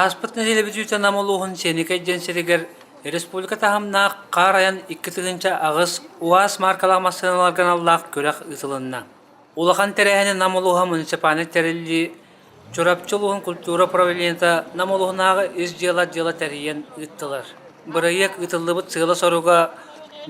Ааспыт нэдиэлэ бүтүүтэ Нам улууһун Сиэникэй диэн сиригэр республика таһымнаах хаар айан 2008 УАЗ мааркалаах массыыналарга аналлаах күрэх ыытылынна. Улахан тэрээһини Нам улууһа муниципальнай тэриллии Чурапчы улууһун культура управлениета Нам улууһунааҕы ис дьыала отдела тэрийэн ыыттылар. Бырайыак ыытыллыбыт сыала-соруга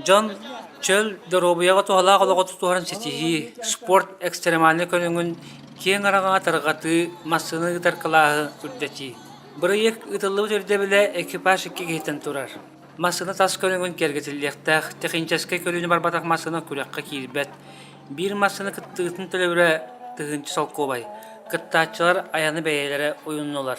дьон чөл доруобуйаҕа туһалаах олоҕу тутуһарын ситиһии, спорт экстремальнай көрүҥүн киэҥ араҥаҕа тарҕатыы, массыына ыытар кылааһы үрдэтии. Бырайыак ыытыллыбыт ирдэбилэ экипаж икки киһиттэн турар. Массыына тас көрүҥүн киэргэтиллиэхтээх, техническэй көрүүнү барбатах массыына күрэххэ киирбэт. Биир массыына кыттыытын төлөбүрэ тыһыынча солкуобай. Кыттааччылар айаны бэйэлэрэ уйуннулар.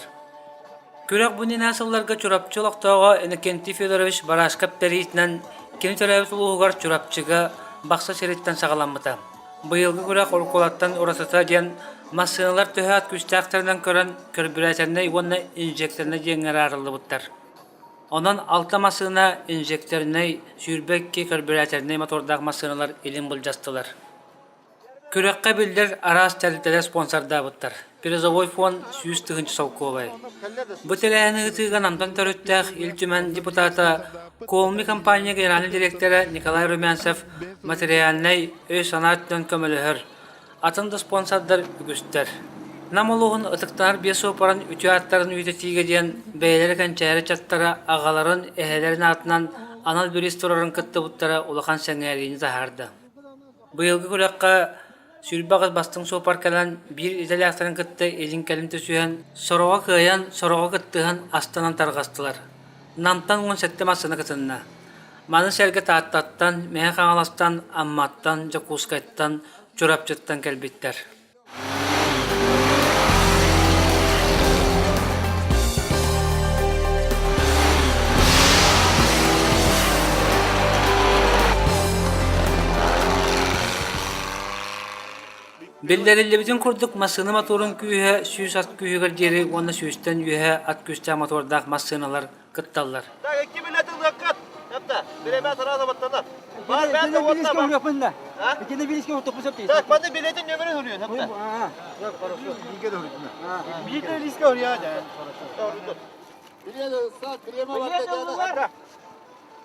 Күрэх бу иннинэ сылларга Чурапчы олохтооҕо Иннокентий Федорович Барашков тэрийиитинэн кини төрөөбүт улууһугар Чурапчыга Бахсы сириттэн саҕаламмыта. Быйылгы күрэх Уркулаттан уратыта диэн массыыналар төһө ат күүстээхтэринэн көрөн көрбүрээтэрнэй уонна инжекторнай диэҥҥэ араарыллыбыттар. Онон алта массыына инжекторнай, 22 көрбүрээтэрнэй мотордаах массыыналар илин былдьастылар. Күрэххэ биллэр араас тэрилтэлэр спонсордаабыттар. Призовой фонд 100 000 солкуобай. Бу тэрээһини ыытыыга Намтан төрүттээх Ил Түмэн депутата, Колми компания генеральнай дириэктэрэ Николай Румянцев материальнай өй-санаа өттүнэн көмөлөһөр. Атын да спонсордар үгүстэр. Нам улууһун ытыктанар биэс суоппарын үтүө ааттарын үйэтитиигэ диэн бэйэлэрэ кэнчээри ыччаттара аҕаларын, эһэлэрин аатынан анал бириис турарын кыттыбыттара улахан сэҥээриини таһаарда. Быйылгы күрэххэ 28 бастыҥ суоппар кэлэн биир идэлээхтэрин кытта илин-кэлин түсүһэн, сороҕо кыайан, сороҕо кыттыһан астынан тарҕастылар. Намтан 17 массыына кытынна. Маны сэргэ Тааттаттан, Мэҥэ Хаҥаластан, Амматтан, Дьокуускайтан, Чурапчыттан кэлбиттэр. Биллэриллибитин курдук, массыына мотуорун күүһэ 100 ат күүһүгэр диэри уонна сүүстэн үөһэ ат күүстээх мотуордаах массыыналар кытталлар.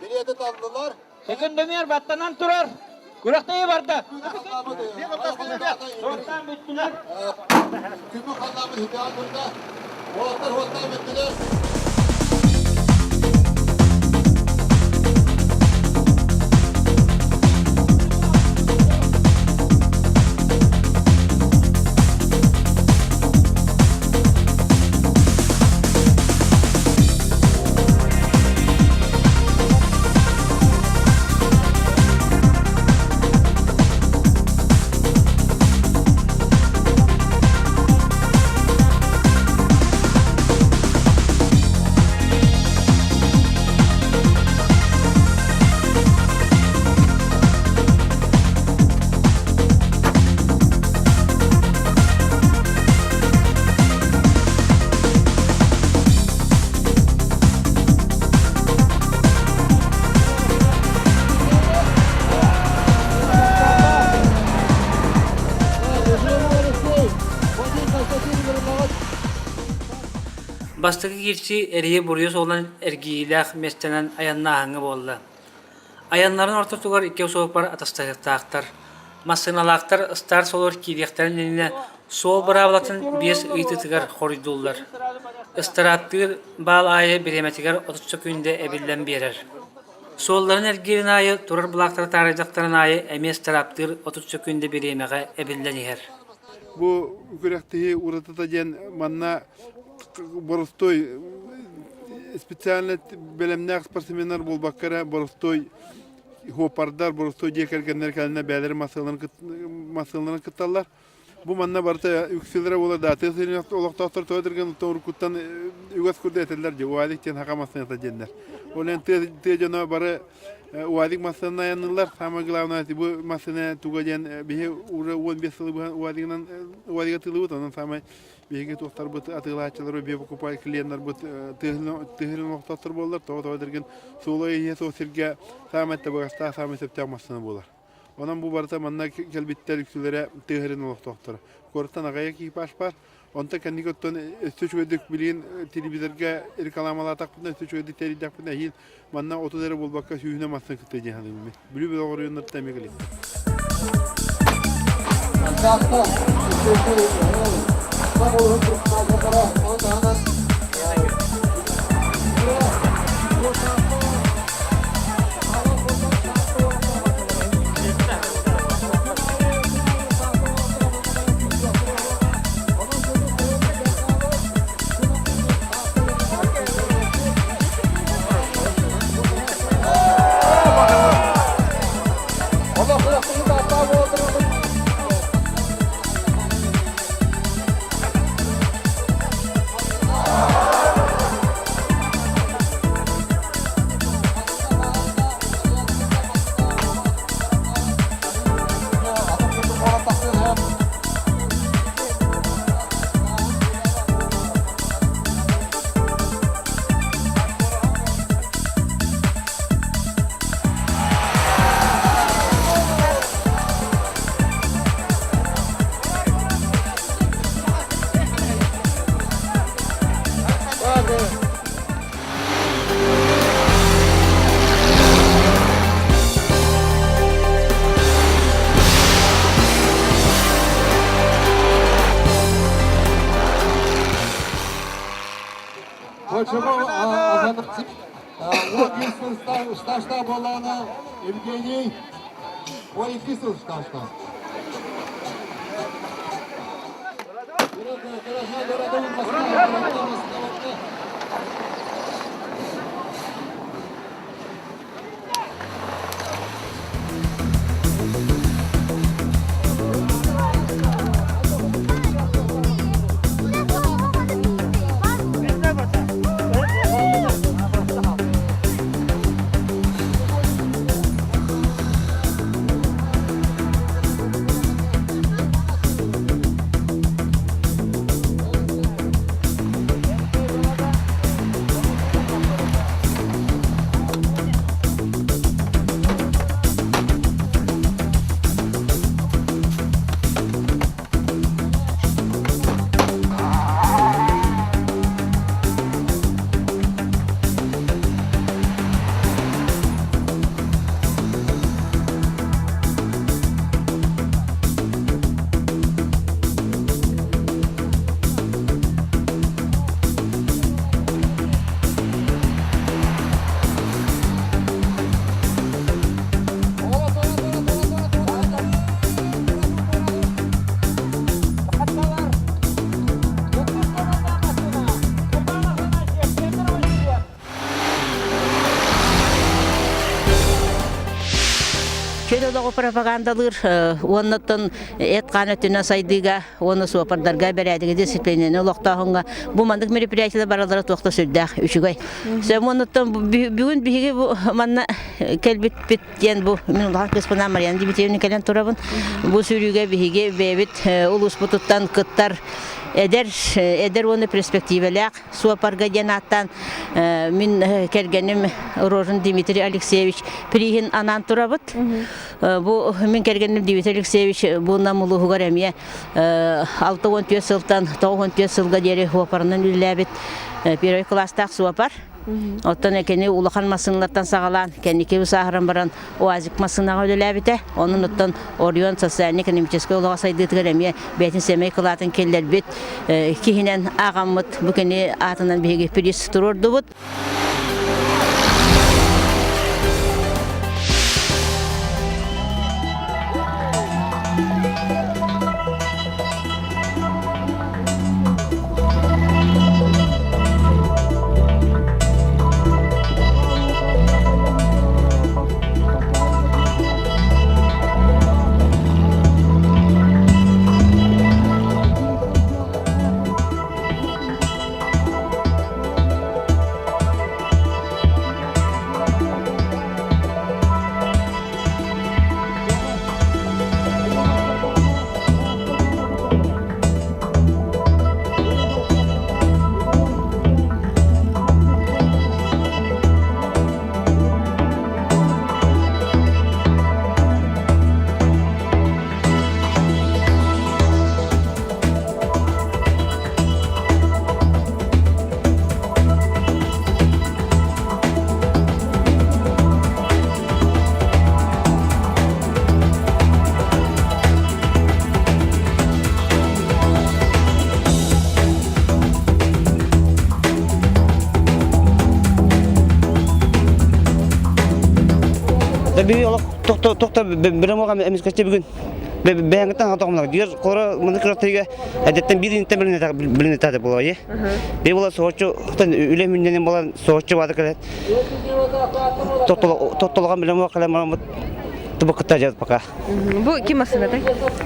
Билети таллылар. Секундомер баттанан турар. Күрэхтэһии барда. Суоттаан бүттүлэр. Күмү халлаабыт хитаан турда. Уолаттар уоттаан бүттүлэр. Бастакы киирсии эрийэ-буруйа суолунан эргийиилээх миэстэнэн айаннааһыҥҥа буолла. Айаннарын ортотугар икки суоппар атастаһыахтаахтар. Массыыналаахтар ыстаар суолугар киириэхтэрин иннинэ суол быраабылатын биэс ыйытыытыгар хоруйдууллар. Ыстарааптыыр баал аайы бириэмэтигэр 30 сөкүүндэ эбиллэн биэрэр. Суолларын эргиирин аайы турар былаахтары таарыйдахтарын аайы эмиэ ыстарааптыыр 30 сөкүүндэ бириэмэҕэ эбиллэн иһэр. Бу күрэхтэһии уратыта диэн манна боростуой специально бэлэмнээх спортсменнар буолбакка эрэ боростуой хуопардар, боростуой дьиэ кэргэннэр кэлэннэр бэйэлэрин массыыналарын кытталлар. Бу манна барыта үксүлэрэ буолар да тыа сирин олохтоохтор тоҕо түргэн уруккуттан үгэс курдук этэллэр дии УАЗик диэн саха массыыната диэннэр. Ол иһин тыа дьоно бары УАЗик массыынанан айанныыллар. Самое главное бу массыына туга диэн биһи уже 15 сылы быһа УАЗигынан УАЗига тыылыбыт онон самай биһиги туохтарбыт атыылааччылар биэ покупай клиеннарбыт тыа сирин олохтоохтор буоллар тоҕо тоҕо дэргин суола иһиэ суох сиргэ саамай табыгастаах саамай сөптөөх массыына буолар. Онон бу барыта манна кэлбиттэр үксүлэрэ тыа сирин олохтоохторо. Куораттан аҕыйах экипаж баар. Онтон кэнники оттон өссө үчүгэйдик билигин телевизорга рекламалаатахпытына өссө үчүгэйдик тэрийдэхпитинэ эһиил манна 30 эрэ буолбакка сүүһүнэн массыына кытта диэн саныыбын. Бүлүү бөлөх оройуоннарыттан эмиэ кэлиэхтэр. Старшина буоллаҕына Евгений 12 сыл старшина. Чөл олоҕу пропагандалыыр уоннаттан эт-хаан өттүнэн сайдыыга уонна суопардарга бэрээдэги дисциплинаны олохтооһуҥҥа бу маннык мероприятиелар бараллара туох да сүрдээх үчүгэй. Уоннаттан бүгүн биһиги бу манна кэлбиппит диэн бу мин улахан кыыспынаан Марьяна Дмитриевна кэлэн турабын. Бу сүүрүүгэ биһиги бэйэбит улууспутуттан кыттар эдэр эдэр уонна перспективэлээх суопарга диэн ааттаан мин кэргэним Рожин Дмитрий Алексеевич приһин анаан турабыт. Бу мин кэргэним Дмитрий Алексеевич бу Нам улууһугар эмиэ 64 сылтан 94 сылга диэри суопарынан үлэлээбит первый класстаах суопар. Оттон кини улахан массыыналартан саҕалаан кэнники сааһыран баран УАЗик массыынаҕа үлэлээбитэ. Онон оттон Орион социально-экономическай олоҕо сайдыытыгар эмиэ бэйэтин сэмэй кылаатын киллэрбит киһинэн ааҕаммыт бу кини аатынан биһиги приз туруордубут. Би олох тохто тохто билем оҕам эмискэччи бүгүн бэйэҥиттэн хатоҕумнар диир кора маны кыраттыга эдеттен биир интен билинетэ буолар е. Би була соочу үлэ мүнненен болан соочу бады кэлет. Тоттолоҕон билем оҕа кэлэн бараммыт тубуккутта дьат пока. Бу ким массыынатай?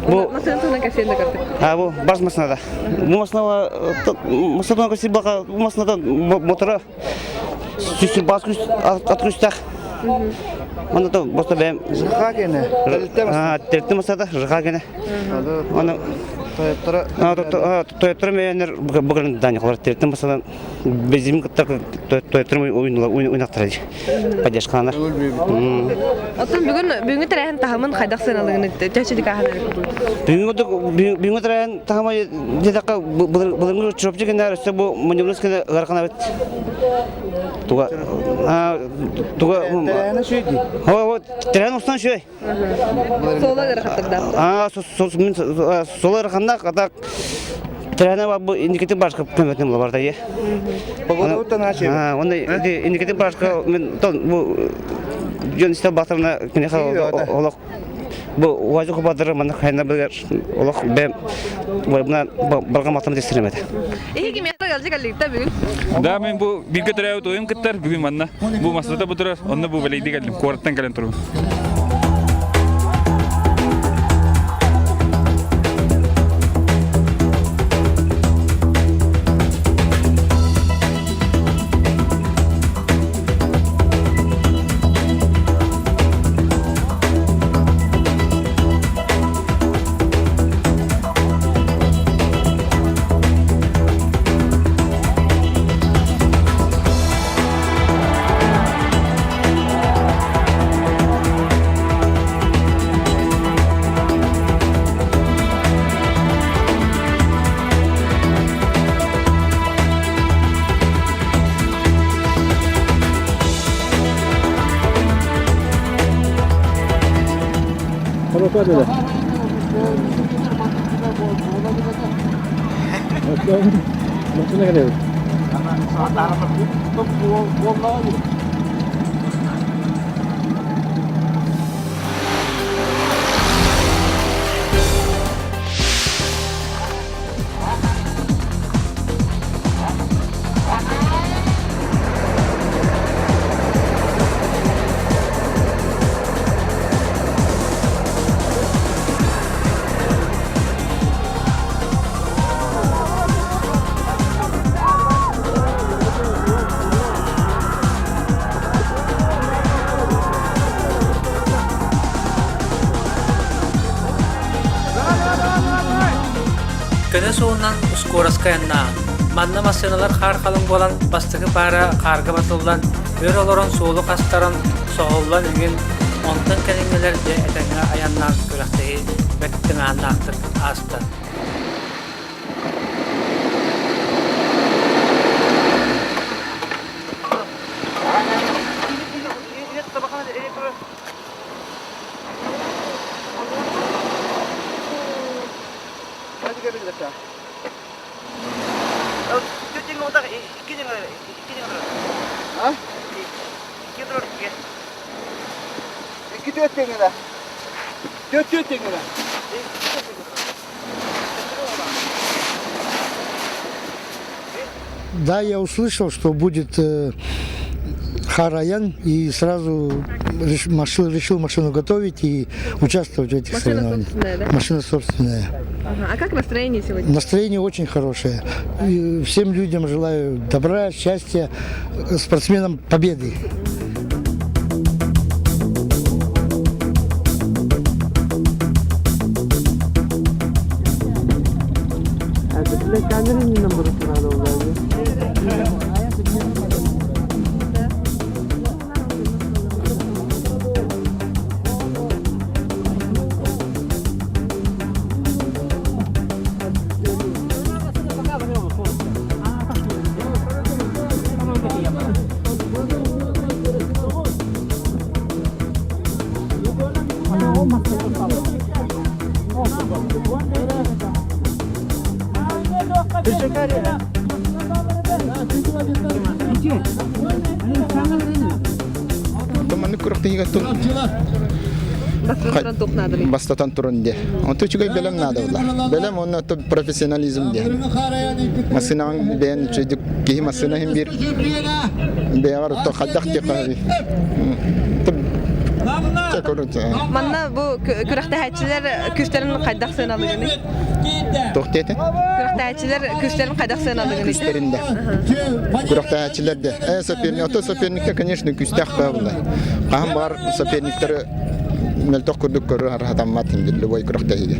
Бу массыына туһунан кэпсиэн да көрдүк. А бу бас массыынада. Бу массыына массыына көсү бака бу массыынада мотора сүс бас күс ат күстэх. Оны то босто бэм Жыха кене. Терте масада жыха кене. Оны Тойоттора Тойоттора мейенер бүгін дани холар терте масадан безим кыттар Тойоттор ойнақтар поддержкаланар. Оттон бүгүн бүгүнгү тэрээһин таһымын хайдах сыаналыгын чачылык аһан Бүгүнгү бүгүнгү тэрээһин таһыма дедакка былыргы чурапчы кенер өссө бу муньумнус кене ыарахана бит. Туга туга Тэрээһин шүйди. Хо тэрээһин устан шүй. Суола ыарахаттардаах. Аа мен суола ыараханнаах ата тэрээһинэ бар бу индикатив башка көмөтүн була барда е. Погода начали. Онда индикатив башка мен тон бу дьон истэ батырна киниэхэ олох бу уазы кубадыры манна хайна бигер олох бэм мына барга матым тестерем этэ. Эһиги миэхэ галжы калликта бүгүн. Да, мен бу бирге төрөөбүт уйум кыттар бүгүн манна. Бу масата бу турар, онно бу белейди келдим, куораттан кэлэн турбун. Көнө суолунан ускуораска айаннаан. Манна массыыналар хаар халыҥ буолан бастакы паара хаарга батыллан, өр олорон суолу хастаран, соһуллан эҥин, онтон кэлиҥҥилэр дьэ этэҥҥэ айаннаан күрэхтэһии бэрт тыҥааһыннаахтык ааста. Икки түөрт тэҥҥэ Түөрт түөрт тэҥҥэ Да, я услышал, что будет Хараян, и сразу решил машину готовить и участвовать в этих Машина соревнованиях. собственная, да? Машина собственная. Ага. А как настроение сегодня? Настроение очень хорошее. И всем людям желаю добра, счастья, спортсменам победы. Маннык күрэхтэһиигэ тун бастатан туран диэ. Онто үчүгэй бэлэм наада буолла. Бэлэм уонна профессионализм диэн. Массыынаҕын бэйэн үчүгэйдик киһи массыына иһин биир бэйэҕэр хайдах диэххэ Манна бу күрэхтэһээччилэр күүстэрин хайдах сыаналыыгыный? Туох диэтин? Күрэхтэһээччилэр күүстэрин хайдах сыаналыыгыный? Күүстэрин да. Күрэхтэһээччилэр да. Э, соперник, ото соперникта, конечно, күүстээх баалла. Хаһан баар соперниктары мөлтөх курдук көрөр арахатаммат любой күрэхтэһиигэ.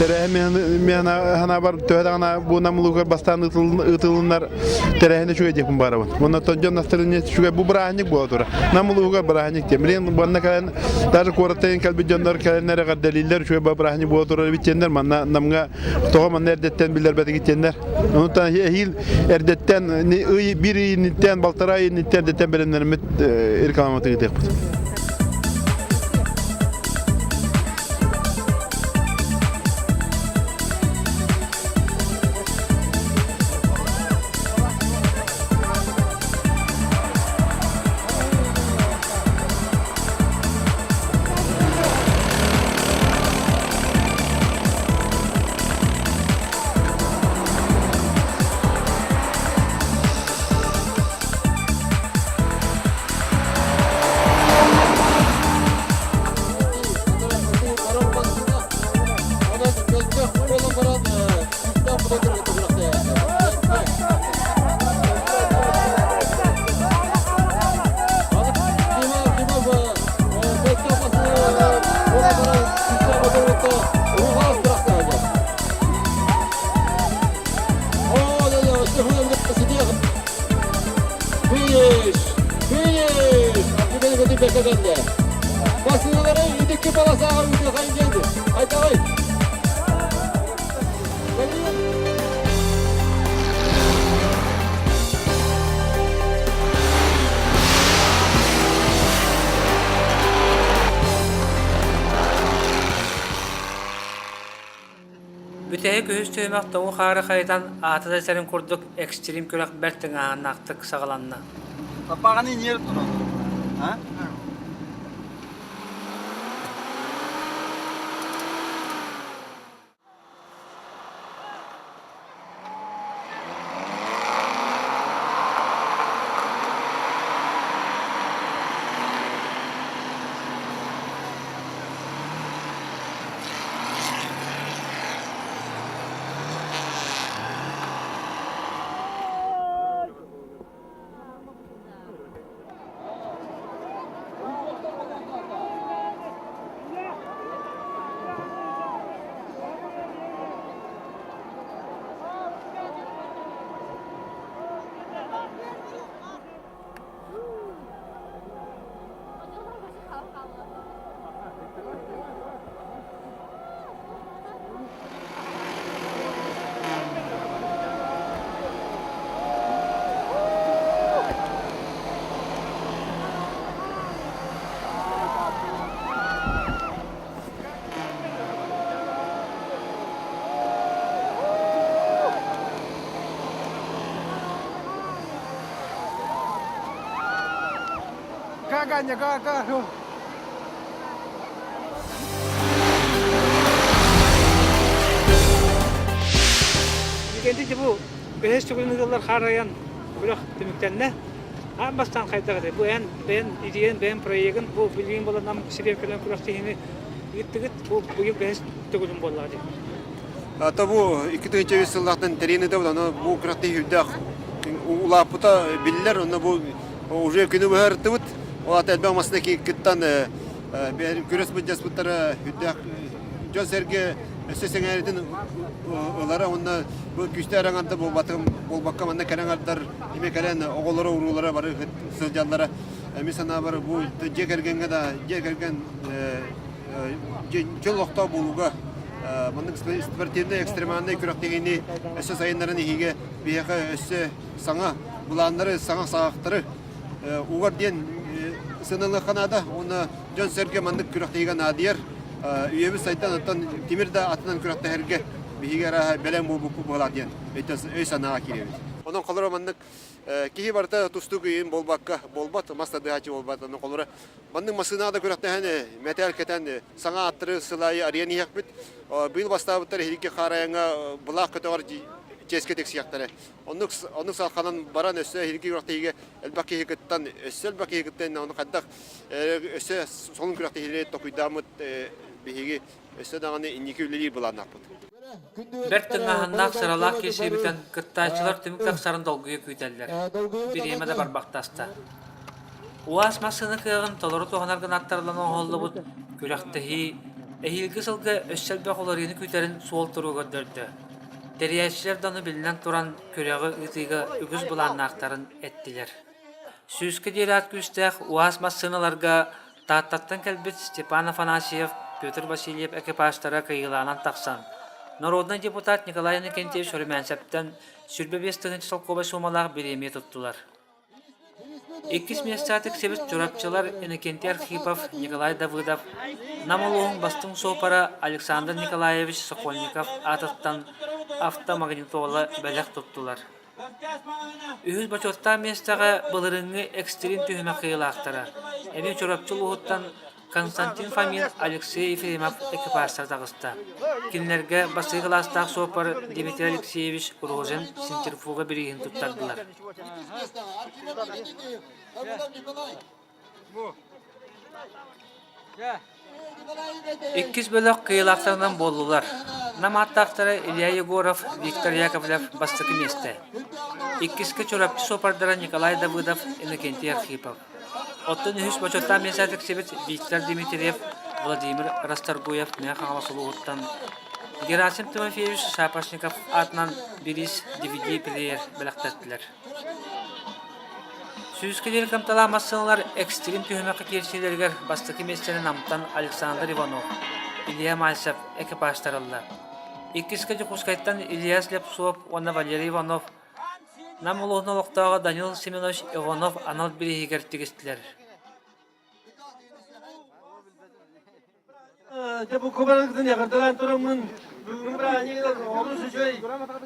Тэрээһин ханаабар төһө даҕаны бу намылыгар бастаан ыытылыннар тэрээһин үчүгэй диэхпин баарабын. Уонна дьон настроение үчүгэй бу бырааһынньык буола турар. Намылыгар бырааһынньык диэн. Билигин манна кэлэн даже куораттан кэлбит дьоннор кэлэннэр эҕэрдэлииллэр үчүгэй бырааһынньык буола турар эбит диэннэр манна Намҥа тоҕо манна эрдэттэн биллэрбэтигит диэннэр. Онтон эһиил эрдэттэн ый биир ыйыниттэн балтараа ыйыниттэн эрдэттэн бэлэмнэммит рекламатын ыытыахпыт. Бүтэһик үһүс түһүмэх тоҥу хаары хайытан аата да этэрин курдук экстрим күрэх бэрт тыҥааһыннаахтык саҕаланна. Папаҕаны ньиэр туран. А? Гаганя, га, Кэнти бу бэһис түгүн ыаллар хаарайан күрэх түмүктэннэ. Аан бастаан хайдах этэй? Бу эн бэйэн идеян, бэйэн проегын бу билигин буолан нам сириэккэлэн күрэхтэһиини ыыттыгыт. Бу быйыл бэһис төгүлүн буоллаҕа дии. Ата бу 2003 сыллаахтан тэрийэн ыытабыт, аны бу күрэхтэһии үрдээх улааппыта биллэр, онно бу уже күнү быһа ырыттыбыт. Ол аата элбэх массыына кыттан күрэс былдьаспыттара үрдээх дьон-сэргэ өссө сэҥээритин ылара уонна бу күүстээх араҥарда буолбатым буолбакка манна кэлэн аҥардар эмиэ кэлэн оҕолоро уруулара бары сылдьаллара эмиэ санаабар бу дьиэ кэргэҥҥэ да дьиэ кэргэн дьол олохтоох буолууга маннык спортивнай экстремальнай күрэхтэһиини өссө сайыннаран иһиигэ биһиэхэ өссө саҥа былааннары саҥа саҕахтары угар диэн сыаналыахха наада уонна дьон-сэргэ маннык күрэхтэһиигэ наадыйар үйэбит сайдан оттон тимир да атынан күрэхтэһэргэ биһиги арааһа бэлэм буолбуппут буолаат диэн өй-санааҕа киирэбит. Онон холоро маннык киһи барыта тустуук ыйын буолбакка буолбат, мас тардыһааччы буолбат. Онон холоро маннык массыынаҕа да күрэхтэһэн мэтээл кэтэн саҥа ааттары сыл аайы арыйан иһиэхпит. Быйыл бастаабыттар эһиги хаарайаҥҥа былаах көтөҕөр чиэскэ тиксиэхтэрэ. Оннук оннук салханан баран өссө эһиги күрэхтэһиигэ элбэх киһи кыттан, өссө элбэх киһи кыттан ону хайдах өссө солун күрэхтэһиилэри токуйдааммыт биһиги өссө даҕаны инники үлэлиир былааннаахпыт. Бэрт тыҥааһыннаах сыралаах киирсиибитин кыттааччылар түмүк тахсарын долгуйа күүтэллэр. Бириэмэ да барбахтаста. УАЗ массыына кыаҕын толору туһанар гына аттарыллан оҥоһуллубут күрэхтэһии эһиилги сылга өссө элбэх уларыйыыны күүтэрин суол туруга көрдөрдө. Тэрийээччилэр да ону биллэн туран күрэҕи ыытыыга үгүс былааннаахтарын эттилэр. Сүүскэ диэри ат күүстээх УАЗ массыыналарга Тааттаттан кэлбит Степан Афанасьев, Петр Васильев экипажтара кыайыылаанан тахсан, народнай депутат Николай Иннокентьевич Румянцевтан 25 тыһыынча солкуобай суумалаах бириэмийэ туттулар. Иккис миэстэҕэ тиксибит чурапчылар Иннокентий Архипов, Николай Давыдов, Нам улууһун бастыҥ суоппара Александр Николаевич Сокольников аатыттан автомагнитола бэлэх туттулар. Үһүс бочуоттаах миэстэҕэ былырыыҥҥы экстрим түһүмэх кыайыылаахтара, эмиэ Чурапчы улууһуттан Константин Фомин, Алексей Ефремов экипажтара таҕыста. Кинилэргэ бастакы кылаастаах суоппар Дмитрий Алексеевич Рожин синтерфуга бирииһин туттардылар. Иккис бөлөх кыайыылаахтарынан буоллулар. Нам ааттаахтара Илья Егоров, Виктор Яковлев бастакы миэстэ. Иккискэ Чурапчы суоппардара Николай Давыдов, Иннокентий Архипов. Оттон үһүс бочуоттаах миэстэ тиксибит Виктор Дмитриев, Владимир Расторгуев Мэҥэ Хаҥалас улууһуттан Герасим Тимофеевич Шапошников аатынан бириис DVD-плеер бэлэхтэттилэр. Сүүскэ диэри кымталаах массыыналар экстрим түһүмэххэ киирсиилэригэр бастакы миэстэни Намтан Александр Иванов, Илья Мальцев экипажтар ылла. Иккискэ Дьокуускайтан Илья Слепцов уонна Валерий Иванов, Нам улууһун олохтооҕо Данил Семенович Иванов анал бирииһигэр тигистилэр. Дьэ бу кубарыгытын эҕэрдэлээн тураммын бүгүҥҥү бырааһынньыгынан олус үчүгэй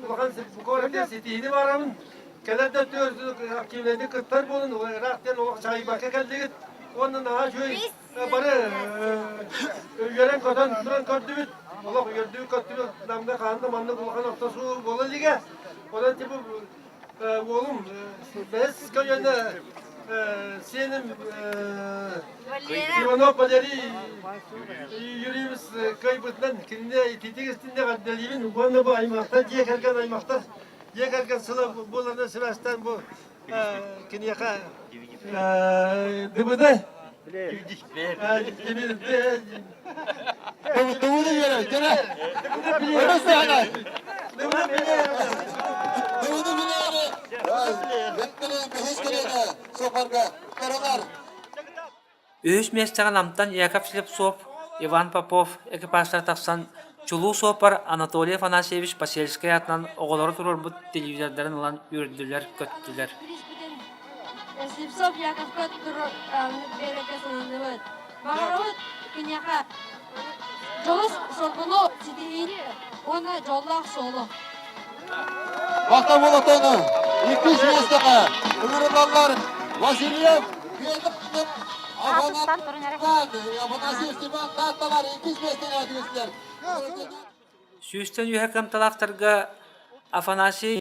улахан куоракка ситиһиини баарабын. Кэлэр да өттүгэр активнайдык кыттар буолун, ыраах диэн олох чаҕыйбакка кэллигит. Уонна наһаа үчүгэй бары үөрэн-көтөн туран көрдүбүт. Олох үөрдүбүт-көттүбүт. Намга хаһан да маннык улахан охсосуу буола илигэ. Онон типа уолум бэһис көлүөнэ сиэним Иванов Валерий Юрьевич кыайбытынан кинини итиитик истиннэ эҕэрдэлиибин уонна бу аймахтар дьиэ кэргэн аймахтар дьиэ кэргэн сыла буоларынан сибээстээн бу киниэхэ ДВД Тууну биэрэр, кэрэ. Тууну билээри, бэһис кэлиэнэ суоппарга каралар. Үһүс миэстэҕэ Намтан Яков Слепцов, Иван Попов экипажтара тахсан чулуу суоппар Анатолий Афанасьевич Посельскай аатынан оҕолору туруорбут телевизордарын ылан үөрдүлэр-көттүлэр. Слепцов Яковка биэрэргэ сананныбыт. Баҕарабыт киниэхэ дьолу соргуну ситиһиини уонна дьоллоох суолу. Махтал Молотону иккис миэстэҕэ ыҥырыллаллар Васильев Петр Афанасьев Степан Таатталар иккис миэстэҕэ тигистилэр. Сүүстэн үөһэ кыамталаахтарга Афанасий.